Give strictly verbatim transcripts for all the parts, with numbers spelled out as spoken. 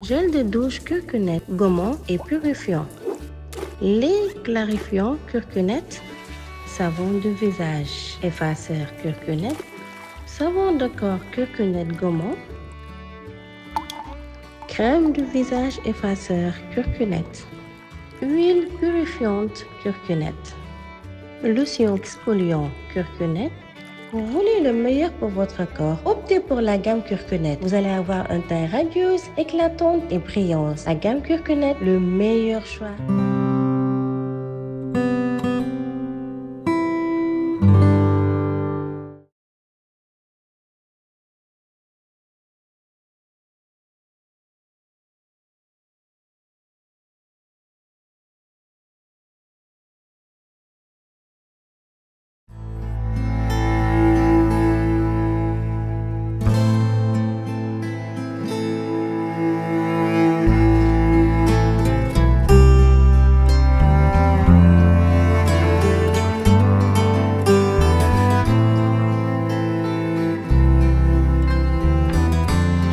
Gel de douche Kirkconnect, gommant et purifiant. Lait clarifiant Kirkconnect, savon de visage effaceur Kirkconnect, savon de corps Kirkconnect, gommant, crème de visage effaceur Kirkconnect, huile purifiante Kirkconnect, lotion exfoliant Kirkconnect. Vous voulez le meilleur pour votre corps? Optez pour la gamme Kirkconnect. Vous allez avoir un teint radieuse, éclatante et brillante. La gamme Kirkconnect, le meilleur choix.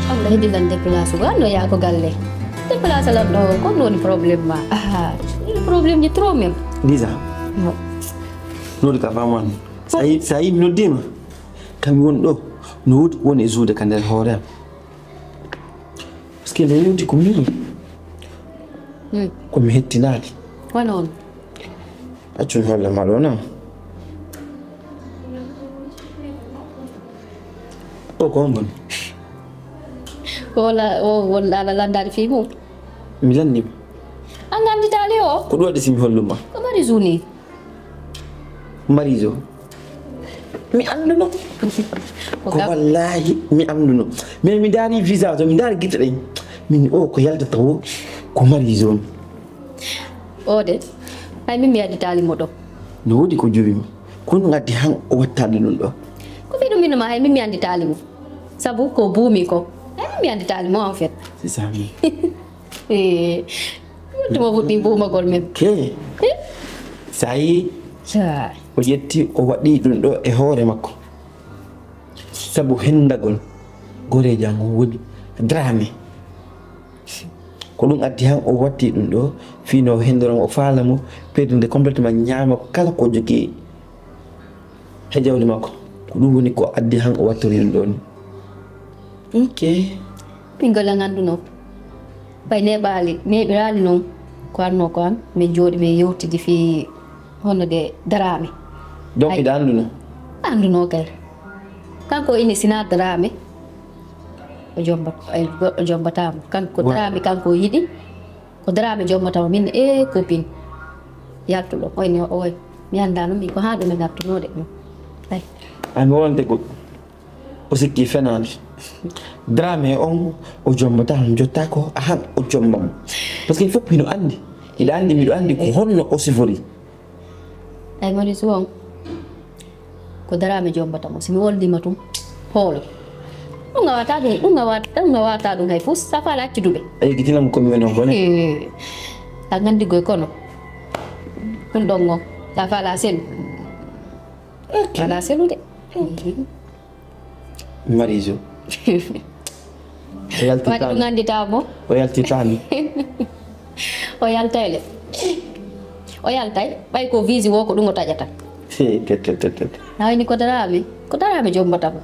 Allah heɓi lan déplacé ko anno yaa ko galle. Déplacé lan ɗo ko woni problème ma? Ah, problème ji trop même. Lisa. No. Nodi ka faman. Sa yi sa yi mi noddima. Kam won ɗo. No wodi woni e zuude ka nder hoore am. Parce que nde yewti ko min. Hmm. Ko mi hettinaaki. Wano on. Accu mi holla ma ɗo na. O ko on woni? Ko la o won ɗa la landade fii mum. Mi lanni mo. An ganditaali o? Ko ɗum waɗi si mi holluma? Ko mari zuni. Mariso. Mi annduno. Ko wallahi mi annduno. Mais mi ndaari visa to mi ndaari gite ɗen. Min o ko yaltata wo ko mariso on. O de. Hay min mi additaali mo ɗo. No woodi ko juwi mi. Ko ɗum addi han o wattaade ɗum ɗo. Ko fii ɗum min ma hay min mi annditaali mo. Sabu ko buumi ko. Hay min mi annditaali mo en fait. C'est ça. Eh, tuma fuɗɗi buumagol men. Ke. Sa yi o ƴetti o waɗi ɗum ɗo e hoore makko. Sabu hendagol goreejo an on woni Dramé. Ko ɗum addi han o watti ɗum ɗo fino hendoron o faala mo perdude complètement ñaama kala ko jogii. He jawdi makko. Ko ɗum woni ko addi han o wattori ɗum ɗon. Ok. Min golle ngannduno. Ɓay neɓaali neɓiraali noon ko annoo ko an min jooɗi min yewtidi fii hono de Daraame. Donc hiɗa annduno? Annduno kay. Kanko ini sina Daraame o jomba goɗɗo jombataamo kanko Daraame kanko yiɗi. Ko Daraame jommata o min e copine yaltuɗo oyne o oy mi annda no min ko haa ɗume ngartunode ɗum. Ay. Ay mi wonande goɗɗo o sikki fenaande. Daraame on o jombata on jotta ko ahan o jomba mo. Parce que fof hino anndi hiɗa anndi miɗo anndi ko honno o sifori. Ay moni suwon. Ko Daraame jombata mo si mi wollima tun hoolo. Ɗum ngawata ɗum ɗum ngawata ɗum ngawata ɗum hay fus safala acci duɓe. A yeggitina mo komi woni on bone. A nganndi goy kono ɗum ɗon on safala selu. Ala selu de. Mariso. O yalti waɗi ɗum anndita mo. O yalti tani. O yaltay le. O yaltay ɓay ko visi wo ko ɗum o taƴata. Tet tet tet tet. Nawini ko Daraame ko Daraame jombata mo.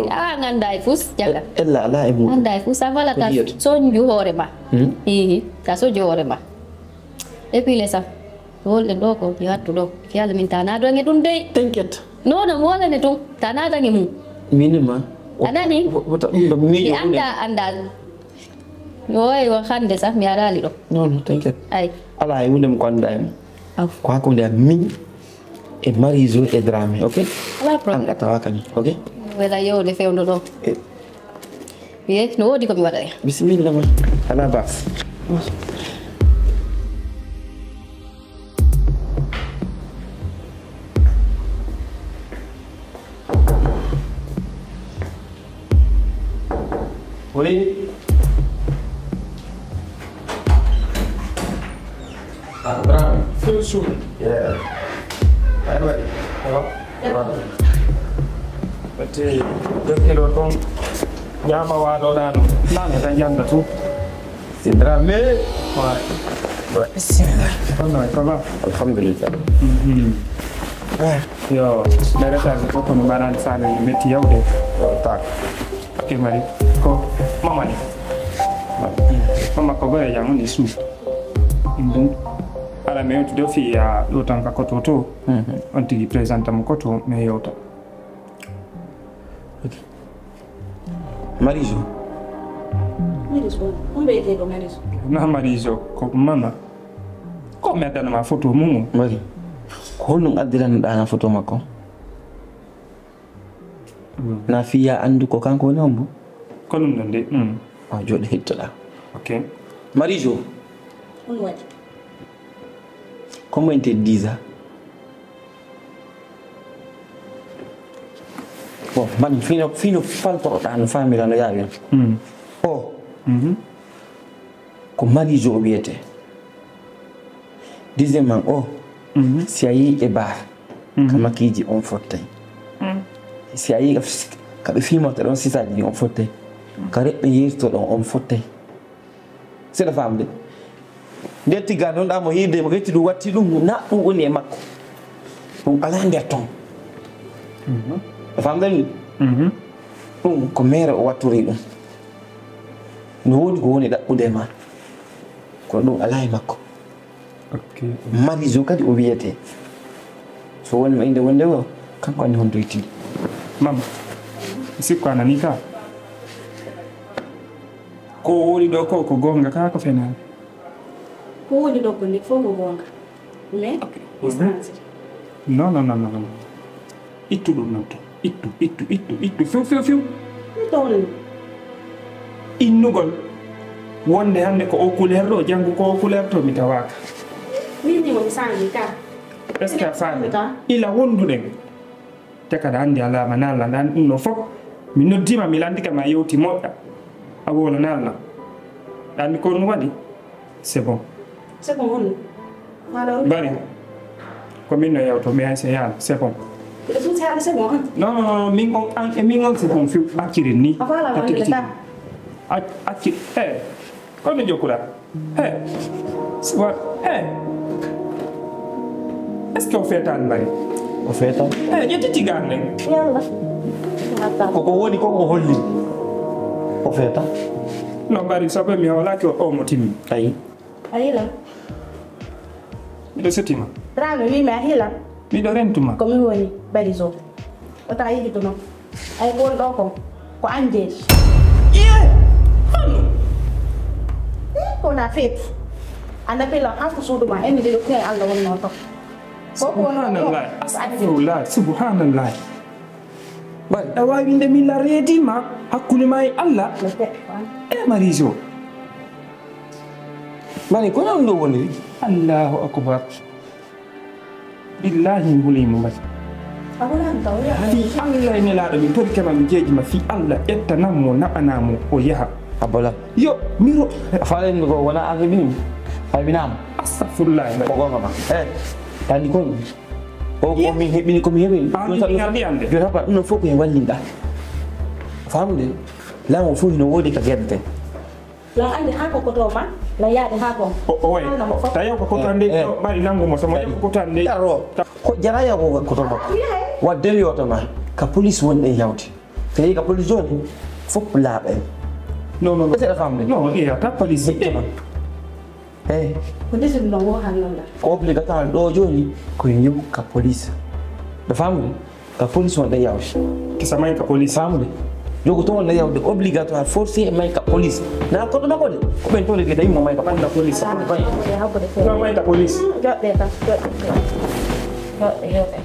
A ngannda e fus jaga. Ella ala e muɗum. Ngannda e fus a falata soñju hoore ma. Ii ta soñju hoore ma. Et puis le sa. Wolɗen ɗo ko yo attu ɗo. Yalla min tana doŋe ɗum dey. T'inquiète. Non non wolane ɗum tana daŋe mum. Minima. A nani? Wota ɗum ɗo miijo. Mi annda annda. Oy o hannde sah mi araali ɗo. Non non t'inquiète. Ay. Ala e hunde mo ko annda e mum. Aw. Ko hakkunde am min e Mariso e Dramé, ok? Ala problème. An a tawa kadi, ok? Wela yewde fewndo ɗo. Wiye no woodi ko mi waɗa e. Bisimilla ma. Ala bas. Oui. Ah, bravo. Feel soon. Yeah. Bye bye. Hello. Bye. Bati deux kilos ton. Nyama wa do dano. Nane tan jannda tun. C'est Dramé. Ouais. Ouais. Bismillah. Kono, ça va? Alhamdulillah. Mhm. Eh. Yo, le retard ko kono mbaɗani sane metti yawde. Tak. Ok, mari. Ko mama ni. Mama ko goye jam ni su. Mhm. Ala me yewtude o fi ya ɗo tan ka koto to. Mhm. On tigi présente mo koto me yewta. Ok. Marijo. Marijo, on ɓe etee ɗo Marijo? Na Marijo, ko mama. Ko mi addanama photo mum o? Mari, ko honɗum addirani ɗana photo makko? Mm. Na fiya anndu ko kanko woni hombo? Ko ɗum ɗon de. Mm. O jooɗi hittoɗa. Ok. Marijo. On waɗi. Comment interdisa? Bon, man fino, fino faltoroɗa no famira no yaawi on. Mm. O, mhm, ko Marijo o wiyete. Deuxièmement, o, mhm, si a yii e bar, mhm, ka makiiji on fottay. Mm. Si a yii ka f-, ka ɓe fimorta ɗon sisaaji ɗi on fottay. Mm. Ka reɓɓe yeerto ɗon on fottay. Seɗa famde. Nder tigga noon ɗa mo hiirde mo ƴetti ɗum watti ɗum, na ɗum woni e makko. Ɗum alaa nder toon. Mhm. A famdani? Mhm. Ɗum ko mere o wattori ɗum. No woodi ko woni ɗaɓɓude e ma. Kono ɗum alaa e makko. Ok. Marijo kadi o wiyete. So woni mo innde wonde o, kanko anndi honto ittidi. Mama, mi sikko a nanii ka. Ko woni ɗo ko, ko goonga ka, ko fenaande? Ko woni ɗo ko nde fof ko goonga. Mais, ok, mi changé. Non, non, non, non, non. Ittu ɗum noon to. Ittu, ittu, ittu, ittu. Fiw, fiw, fiw. Mi ɗon. Innugol wonde hannde ko o couleur ɗo, janngo ko o couleur to, mi tawaaka. Min ni mo mi changé ka. Est-ce que a faami? Ka. Ila wonduɗen. Te kadi anndi alaama nallan, ɗan ɗum ɗo fof. Mi noddiima, mi lanndike ma, yewti moƴƴa. A wowla nallan. Ɗan mi ko ɗum waɗi. C'est bon. C'est bon, honno? Bari. Ko min no yewto, mi ay se yaala, c'est bon. Ɓe ɗo suuti haala c'est bon, an? Non, non, non, min on, an, e min on c'est bon, fiw, acciri ni. A faala ma hannde ka? Ac-, acci, eh, kono jokkuɗa? Eh, suba, eh. Est-ce que o feetaan bari? O feetaan. Eh, ƴetti tigaan ɗen. Yalla. Ko ko woni ko o holli. O feetaan. No bari, sabu mi hoolaaki o, o mo timmi. Ayi. A yiilan? Miɗo setima. Dramé wiimi a hiilan? Miɗo rentuma. Ko min woni Barizo. Wota yejjito non. Ay, ko woni ɗo kon, ko an jeyi. Iye! Honno? Eh, ko wona feetu. A naɓilan haa ko suudu ma, enen ɗiɗo ko e Allah wonnoo ton. Ko ko woni ɗo? Subhanallah, astagfirullah, subhanallah. Bari. A waawi winde mi la reediima hakkunde ma e Allah. No feƴƴi ko an. Eh, Marijo. Mani, ko non ɗo woniri? Allahu akbar. Billahi, mi hulii mo mbaɗi. A hulaani taw, ya. Fii Allah e Nelaaɗo, mi torike ma, mi jeeji ma, fii Allah, ƴettanan mo, naɓanan mo, o yaha. A bola. Yo, mi ro- A faalen ko wona an heɓini mo? A heɓinaama? Astagfirullah. Ko goonga ma. Eh, tandi kon. O ko min heɓini, ko mi heɓini. An ɗum ɗum ngardi an de. Jota ba, ɗum ɗon fof ko en wallinɗa. Famde, laamu fof hino woodi ka gerdeten. Lan anndi haa ko koto ma, lan yaade haa kon. O, o way. Haalna mo fof. Tawi o ko koto an de, eh, eh, ɗo mari nanngu mo, so mo ƴeew ko koto an de. Taro. Ko jaraya ko koto ma. Yahay. Wadde yoto ma. Ka police wonɗen yawti. Tawi ka police jooni, fof laaɓay. Non, non, non. Seɗa famde. Non, eh, ata police. Seɗa. Eh. Ko décidé ɗon wo hanngal. Ko obligatoire ɗo jooni ko ñiw ka police. Ɗo famɗi? Ka police wonɗen yawde. Kisa may ka police. Famɗi? Jogo to wonɗen yawde obligatoire forcé may ka police. Na koɗo makko de. Ko ɓen to de dañi mo may ka police. Police. Habbude, habbude feere. No may ka police. Joɗɗe tan, joɗɗe. Joɗɗe, joɗɗe.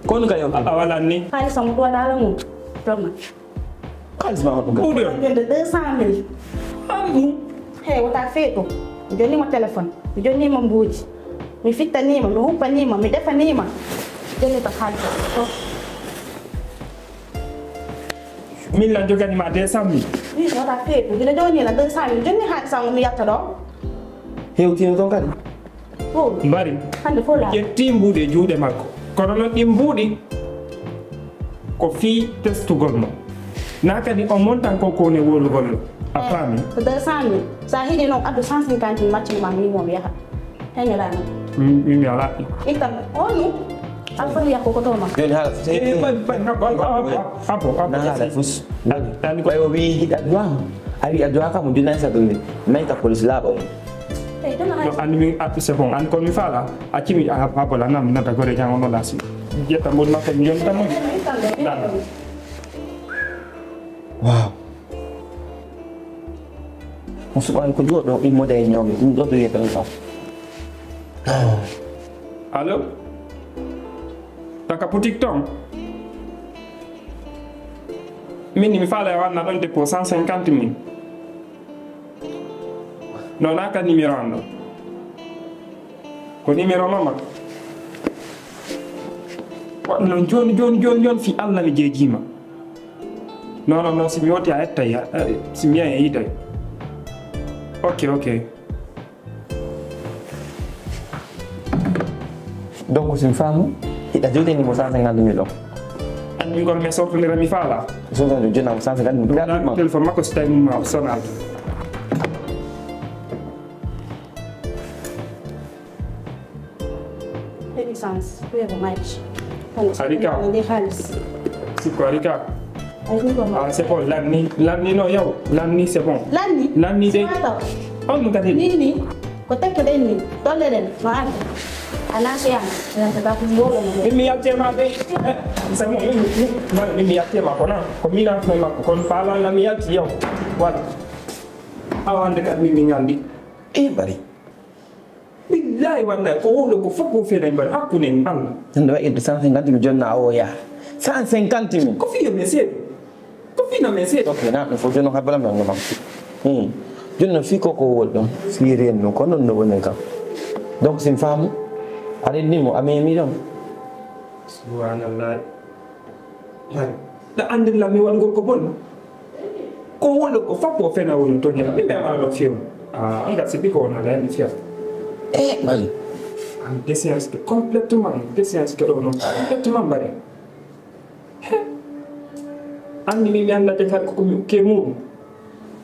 Kono ka yawde. A, a walan ni? Haalisa mo ɗuwaɗa ala mum. Toma. Xaalis ma on ɗum. Ɓuuɗo. Wonde deux cent mille. An ɗum. Hey, wota feetu. Mi jonni mo téléphone. Mi jonni mo mbuuji. Mi fittani mo, mi huppani mo, mi defani mo. Jonni to xaalis. To. Min lan jogani ma deux cent mille. Wi, wota feetu. Gila jonni la deux cent mille. Jonni xaalis am mi yatta ɗo. Hewtino ton kadi. Mbari. Hannde fof laaɓi. Ƴetti mbuuɗi e juuɗe makko. Kono noon ɗin mbuuɗi ko fii testugol mo. Na kadi o montan ko kone wowlugol ɗum. A faami? Deux cent mille. So a yiɗi noon, addu cent cinquante mille maccuɗo ma, mi mo mi yaha. Heñoɗaa noon. Mi, mi, mi alaa. Ittan. On nu? A foti yakko ko to ma. Jooni haala foti. Eh, ba, ba, ba, ba, ba, abo, abo. Na haala fus. Ani ko ɓay o wii hiɗa duwa. A wii a duwa kam, mo junnaani sa ɗum ni. May ka police laaɓa on. Eh, dona. Non, ani mi, ah, c'est bon. Ani ko mi faala. A cimi, a, a bola, nam, nata gore jang, ono lasi. Jetta mo makko, mi yonta mo. Ittan ɗo, ittan ɗo. Waaw. On suɓaani ko ɗo, ɗo immoda e ñawɓe. Ɗum ɗo ɓe wiyata ɗum ɗo. Allo? Taka boutique toon? Min, mi faala e wanna ɗon dépôt cent cinquante mille. Non, naa ka numéro an ɗo. Ko numéro mama. Waɗ noon jooni, jooni, jooni, jooni, fii Alla mi jeejiima. Non, non, non, si mi woti a ettay, a, a, si mi yahi a yiitay. Ok, ok. Donc, si mi faamu, hiɗa jogini mo cent cinquante mille o? An min kon mi sortondira mi faala. Sortondira jonna mo cent cinquante mille. Ɗum ɗaɗi ma. Téléphone makko si tawi mum ma sonal. Heɓi chance, kuya ko majji. Ari ka. Nde haalis. Sikko ari ka. Ay, ni ko ma. Ah, c'est bon, lanni, lanni no yaw. Lanni, c'est bon. Lanni? Lanni de. Sima taw. On mo kadi. Ni, ni. Ko tekke ɗen ni. Tolle ɗen. No arde. A naati yam. Yam ko gafo mboɗo mo. Min mi yalti e ma de. Eh, c'est bon, min, min, min, min mi yalti e ma kono. Ko min naatno e makko. Kono faala na mi yalti yaw. Voilà. Awa hannde kadi min mi ñaldi. Eh, bari. Billahi wallahi, ko wowlo ko fof ko feeɗa mbaɗa hakkunde en Allah. Tan ɗo waɗi cent cinquante mille jonna o yaha. Cent cinquante mille. Ko fiyo men seeɗa. Ko fina men seeɗa. Ok, na ɗum fof jonni o habbala men no mam. Hmm. Jonni fii ko ko wol ɗon. Fii reen ɗum. Ko noon no woni kam. Donc, si mi faamu, a renndi mo, a memi ɗon. Subhanallah. Hari. Ɗa anndin lam mi waɗugol ko bon. Ko wolo ko fof ko fena woni toñira. Mi ɓe wala ɗo few. Ah, anga si biko wona la mi fiya. Eh, man. An déchéance ke complètement, déchéance ke ɗo non. Complètement bare. He. Anni mi mi annda de kadi ko mi ke muɗum.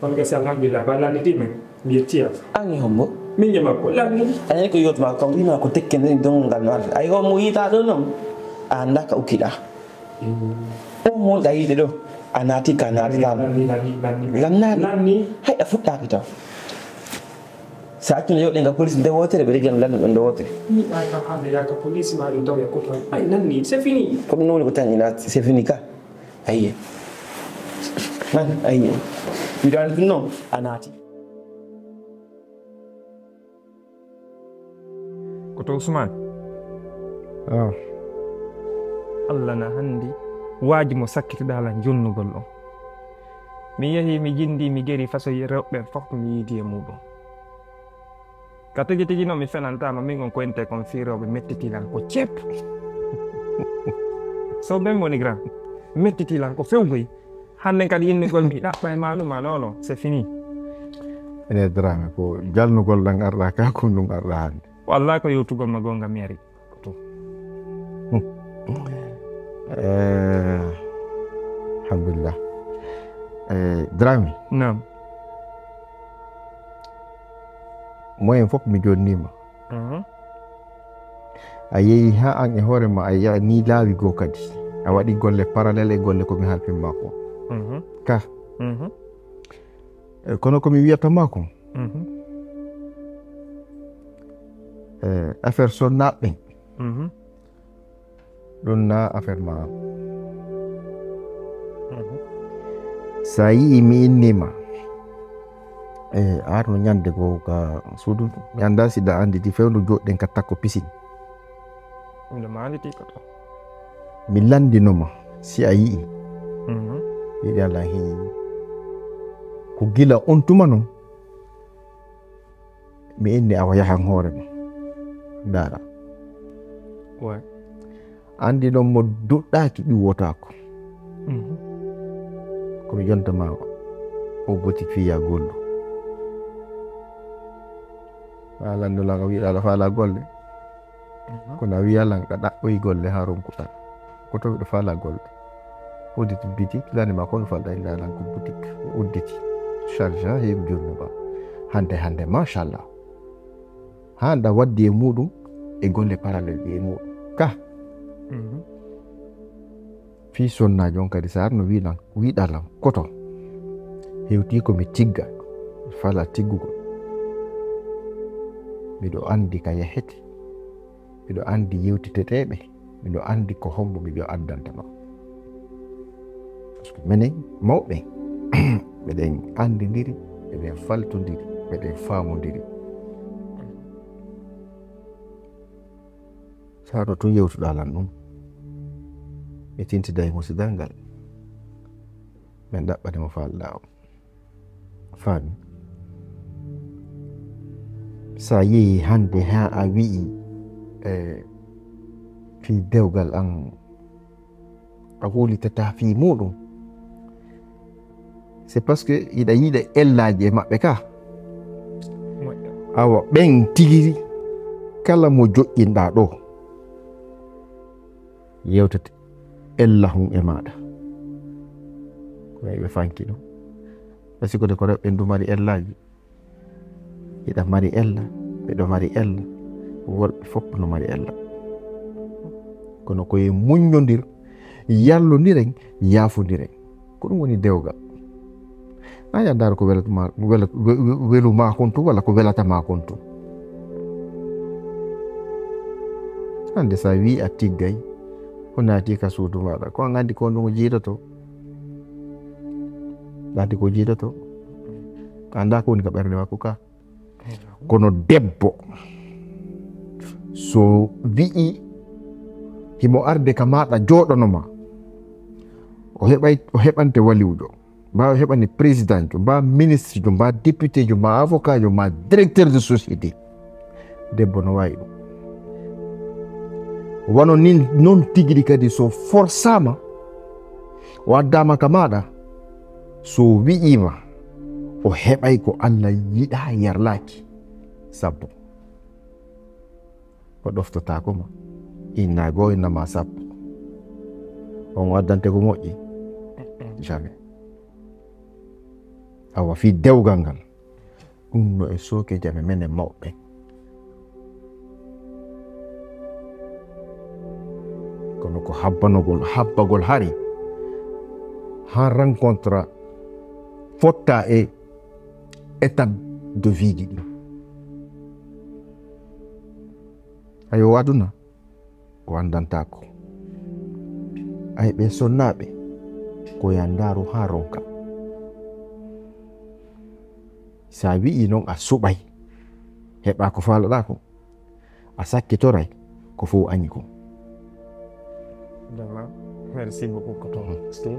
On gasi alhamdulillah, ba landi di men. Mi yettiya. An e hombo? Min e makko, lanni. Ayi ko yotma kam, wima ko tekken ni dongal ngal no arde. Ay hombo yita ɗo non. A annda ka ukkiɗa. O mo da yiɗe ɗo, a naati ka naati ka. Lanni, lanni, lanni. Lannaani. Lanni. Hay a fuɗɗaaki taw. Sa accino yewɗe nga police nde wootere, ɓe rigi lanni ɗon nde wootere. Ni ɓay kam hande yaaka police ma ɗum taw yakko toon. Ay, lanni, c'est fini. Ko ɗum woni ko tan ina c'est fini ka. Ayi. Man, ayi. Miɗo anndi ɗum noon, a naati. Koto Ousmane. Ah. Allah na hanndi waaji mo sakkitiɗaa lan jonnugol on. Mi yehi, mi jinndi, mi geri façon rewɓe fof mi yiidi e muɗum. Ka tigi tigi no mi fenantaama, min on ko ente kon fii rewɓe mettiti lan ko ceeb. So ɓen woni grand, mettiti lan ko few koy. Hannde kadi innugol mi ɗaɓɓa e ma ɗum, ah, non, non, c'est fini. Ene Dramé, ko jalnugol ɗan arɗa ka, ko ɗum arɗa hannde. Wallahi ko yewtugol ma goonga mi ari. To. Eh, alhamdulillah. Eh, Dramé. Naam. Moyen fof mi jonnima. Mhm. A yehi ha an e hoore ma a yiya ni laawi goo kadi. A waɗi golle parallèle e golle ko mi halfin ma ko. Mhm. Ka. Mhm. Eh, kono ko mi wiyata ma ko. Mhm. Eh, affaire sonnaaɓe ɓen. Mhm. Ɗum na affaire ma. Mhm. Sa yi'i mi innima, e arno ñande goo ka suudu, mi annda si ɗa anndi di fewndo joɗɗen ka takko pisine. Miɗo ma anndi ti ko to. Mi lanndinoma si a yi'i. Mhm. Yiɗi Alla hi. Ko gila on tuma non. Mi inni awa yahan hoore ma. Ndaara. Ouais. Anndi noon mo duɗɗaaki ƴuwotaako. Mhm. Ko mi jonta ma o boutique fiya gollu. Faalan nulaaɗo wiɗa aɗa faala golle. Mhm. Kono a wiya lan ka ɗaɓɓoyi golle haa ronkuɗa. Ko to miɗo faala golle. Udditi boutique, lani ma ko mi falɗa illa lan ko boutique. Mi udditi. Charge ha heewi jooni ba. Hande, hande, machallah. Ha nda waddi e muɗum, e golle parallel ɗi e muɗum. Ka. Fii sonnaajo on kadi, so arno wiɗan, wiɗa lan koto. Hewti ko mi tigga, fala tiggugol. Miɗo andi ka yahete. Miɗo andi yewtiteteeɓe. Miɗo andi ko hombo miɗo addanta ma. Parce que menen mawɓe, meɗen andidiri, meɗen faltodiri, meɗen faamodiri. Saɗo tun yewtuɗa lan ɗum, mi tintida e musidal ngal. Min ɗaɓɓani mo falɗa o. Faami? Sa yehi hande ha a wi'i, e, fii dewgal an, a wowlitata fii muɗum. C'est parce que iɗa yiɗa ellaaji e maɓɓe ka. Moƴƴa. Awa, ɓen tigi kala mo joƴƴinɗa ɗo, yewtete ella hun e maɗa. Ko ɓe fanki ɗum. Parce que ko rewɓe ndu mari ellaaji. Hiɗa mari ella, miɗo mari ella, worɓe fof no mari ella. Kono ko e muññondir, yallondiren, yaafondiren. Ko ɗum woni dewgal. Na ya ndaar ko welata ma, wela-, we-, we-, welu ma kon tun walla ko welata ma kon tun. Hannde so a wii a tiggay, o naati ka suudu maaɗa, ko an anndi ko ɗum o jiidoto. Ɗaati ko jiidoto. A anndaa ko woni ka ɓernde makko ka. Kono debbo, so wi'i himo arde ka maaɗa jooɗono ma, o heɓay, o heɓante waliwjo, mbaa o heɓani président jo, mbaa ministre jo, mbaa député jo, mbaa avocat jo, mbaa directeur de société. Debbo no waawi ɗum. Wano nin, non tigi ɗi kadi so forsaama, o addaama ka maaɗa, so wi'iima, o heɓay ko Alla yiɗaa yarlaaki. Sabbo. O ɗoftotaako ma. Inna goo, inna ma sappo. On o addante ko moƴƴi? Jamais. Awa fii dewgal ngal. Ɗum no e sooke jame menen mawɓe. Kono ko habbanogol, habbagol hari. Ha rencontre fotta e étape de vie ji ɗin. Ayo aduna, o anndantaako. Ay ɓe sonnaaɓe, ko ya ndaaru haa ronka. Sa wi'i non a suɓay, heɓa ko faalaɗaa ko, a sakkitoray ko fow añi ko. D'accord. Merci beaucoup ko toon. Parce que,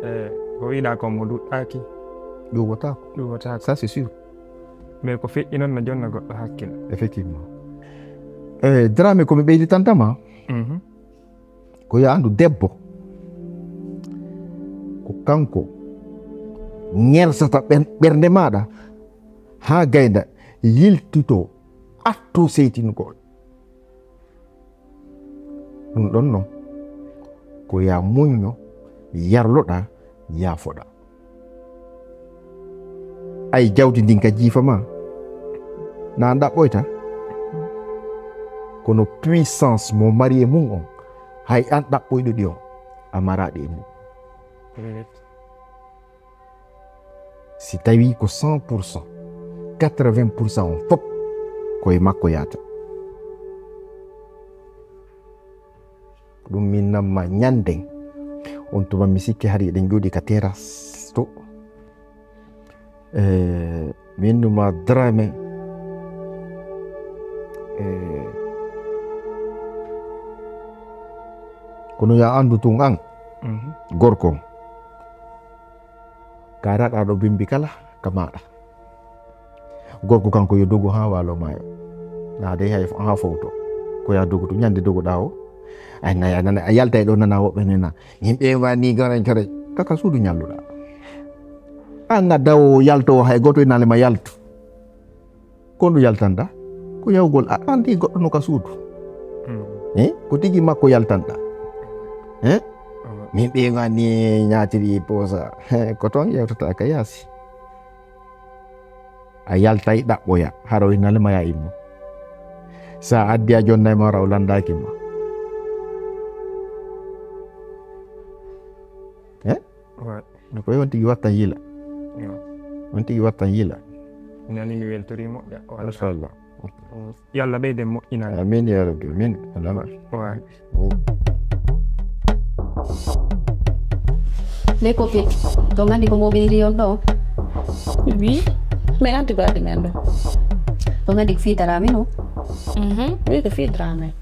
eh, ko wiɗa ko mo duɗɗaaki. Ɗuwotaako. Ɗuwotaako. Ça c'est sûr. Mais ko feƴƴi noon no jonna goɗɗo hakkil. Effectivement. Eh, Dramé, ko mi ɓeyditantama, Mhm. ko ya anndu debbo, ko kanko ŋersata ɓen-, ɓernde maaɗa haa gayna yiltito, atto seytinugol. Ɗum ɗon non, ko ya muñño, yarloɗa, yaafoɗa. Ay jawdi ndin ka jiifa ma, na ɗaɓɓoyta. Kono puissance mo mari e mum on, hay an ɗaɓɓoyɗo ɗi on, a maraɗi e mum. Si tawi ko cent pour cent, quatre-vingts pour cent on fop ko e makko yaata. Ɗum min namma ñanden. On tuma mi sikki hari eɗen jooɗi ka terrasse to. Eh, min numa Dramé. Eh, kono ya anndu tun an, Mhm. gorko. Karaɗa ɗo bimbi kala ka maɗa. Gorko kanko yo dogo ha walo mayo. Na dey hay ha fowto. Ko ya dogo to ñande dogo ɗa o. Ay na ya nana a yalta e ɗo nana woɓɓe nena. Yimɓe ma ni garan kare. Kaka suudu ñalluɗa. An na dawo yalto hay goto inale ma yaltu. Ko ndu yaltanɗa? Ko yawgol a andi goɗɗo no ka suudu. Mhm. Eh? Ko tigi makko yaltanɗa. Eh? Mhm. Min ɓe ma ni ñaatiri posa. Eh, ko toon yewtata ka yaasi. A yaltay ɗaɓɓoya, hara o hinna le ma ya immo. Sa addi a jonnay ma, hara o landaaki ma. Eh? Waay. No koy on tigi wattan yila. Yo. On tigi wattan yila. Nani mi weltori moƴƴa. Wala. Machallah. Yo Allah ɓeyden moƴƴinaade. Amin ya rabbi, amin. Alama. Waay. Les copines, to nganndi ko moɓiniri on ɗo? Oui, mais anti ko addi men ɗo. To nganndi ko fii Daraame no? Mhm. Oui, ko fii Daraame.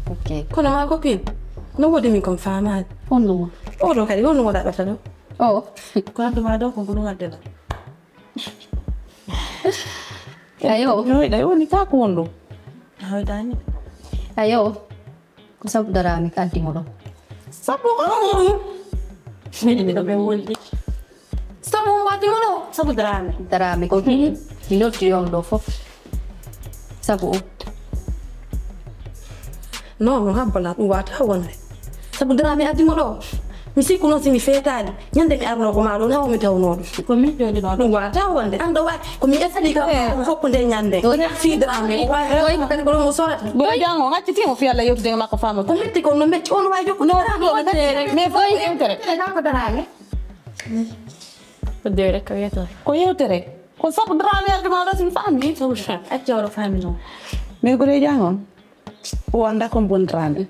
Ok. Kono ma copine, no woodi min kon faamaade. Honno? Oɗo kadi, honno waɗaɗata ɗo? O. Ko addu ma ɗo ko mbunu wadde ɗo. Ayo. Hoyɗa, woni ka ko won ɗo? Hoyɗani. Ayo. Ko sabu Daraame addi mo ɗo. Sabu on. Min ɗo ɓe wonde. Sabu on addi mo ɗo. Sabu Daraame. Daraame ko mi noddi on ɗo fof. Sabu o. Non, non, habbala, ɗum wata wonde. Sabu Daraame addi mo ɗo. Mi sikku noon si mi feetaali. Ñande mi arno ko ma ɗon haw mi tawno ɗum. Ko min jooɗi ɗon. Ɗum wata wonde. An ɗo waɗi ko mi esali ka hokkude ñande. Fii Daraame. Waɗi ko mo sorata. Goɗo jango acciti mo fi Allah yewtude e makko faama. Ko metti ko no metti on wawi jokkude. No ɗo metti. Mais fof yewtere. Ko Daraame. Ko dewe rek ko wiyata. Ko yewtere. Ko sabu Daraame yalde ma ɗo sin faami. Acca oɗo faami noon. Mais goɗo jango. O anda ko bon Daraame.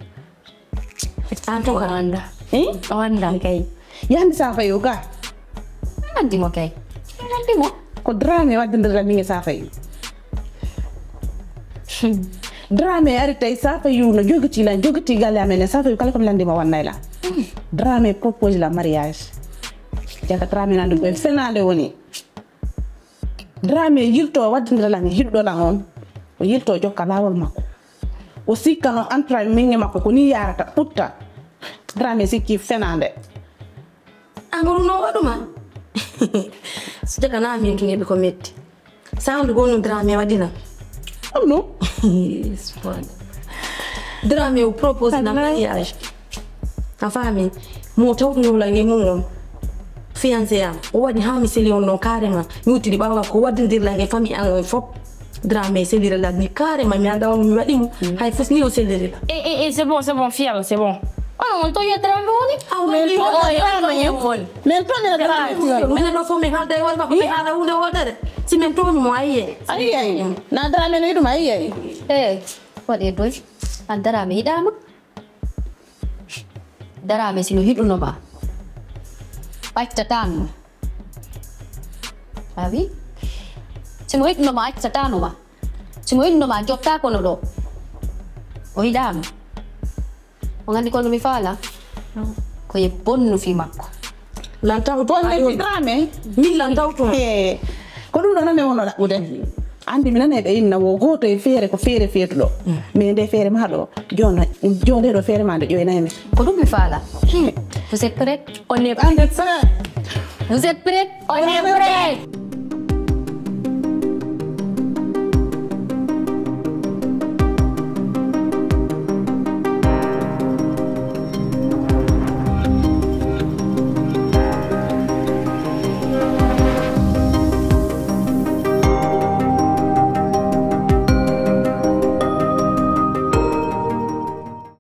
An to ka anda. Eh? O anda kay. Yandi safa yo ga. Andi mo kay. Andi mo. Ko Daraame waddindirla min e safa yo. Daraame ari tawi safa yo no jogiti lan jogiti galle amen e safa yo kala ko mi landi mo wannay la. Daraame propose la mariage. Jaka Daraame nandu ko fenaande woni. Daraame yilto waddindira lan e hiɗɗo lan on. O yilto jokka laawol makko. O sikka no entrain min e makko ko ni yarata ɓutta. Daraame sikki fenaande. An ko ɗum ɗon waɗuma. So jagana min tun eɓe ko metti. Sawndu gonu Daraame waɗina. Ɗum ɗum. Daraame o propose na mariage. A faami? Mo tawtunola e mum on. Fiancé am o waɗi haa mi seli on ɗon carrément. Mi wuttidi ɓaawa ko waddindirla e famille an on fof. Daraame selirala ni carrément mi annda on mi waɗi mo. Hay fos ni o selirila. E e e c'est bon c'est bon fiyal c'est bon. Ono on to yettere on ɗo woni. Aw men ko o yettere on. Men to men Daraame. Minen ɗo fof min haalda e wol makko min haala hunde wotere. Si min tooñi mo ayiye. Ayiye. Na Daraame no yiɗuma ayiye. E waɗi boy. An Daraame yiɗaama. Daraame si no yiɗuno ma. Accatano ma. A wi? Si mo yiɗuno ma accatano ma. Si mo yiɗuno ma jotta kono ɗo. O yiɗaama. O nganndi kono mi faala. Ko ye bonnu fii makko. Lan tawto Bonne vie Daraame. Min lan tawto. He. Ko ɗum ɗo nane wono ɗaɓɓude. Anndi mi nane ɓe inna wo gooto e feere ko feere feetuɗo. Mais nde feere ma ɗo jona jona ɗo feere ma nde ƴoynay mi. Ko ɗum mi faala. Vous êtes prête? On est prêt. Vous êtes prête? On est prêt.